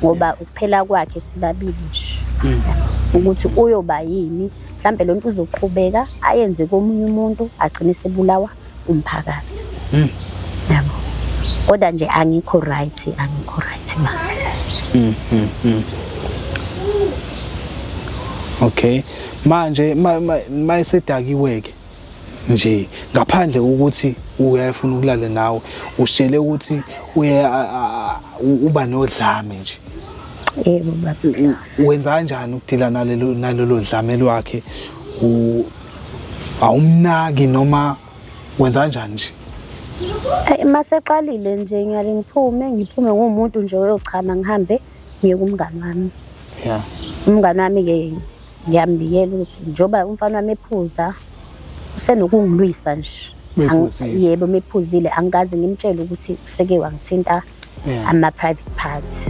Ngoba ukuphela kwakhe sibabili nje. Ukuthi uyoba yini, mhlambe lo nto uzoqhubeka ayenze komunye umuntu agcine sebulawa umphakathi. Yabo. Kodwa nje angikho right, angikho right manje. Okay. Manje mayesedakiwe ke nje ngaphandle kokuthi uyafuna ukulala nawe, usitshele ukuthi uye uba nodlame nje. Yebo baba. Wenza kanjani ukudila nalelo dlame lwakhe? Awumnaki noma wenza kanjani nje? Maseqalile nje ngiyale ngiphume ngumuntu nje oyochama ngihambe ngiye kumngani wami. Umngani wami-ke ngiyambikela ukuthi njengoba umfana wami ephuza usenokungilwisa nje. Mephuzile. Yebo, mephuzile. Angikaze ngimtshele ukuthi useke wangithinta ama-private parts.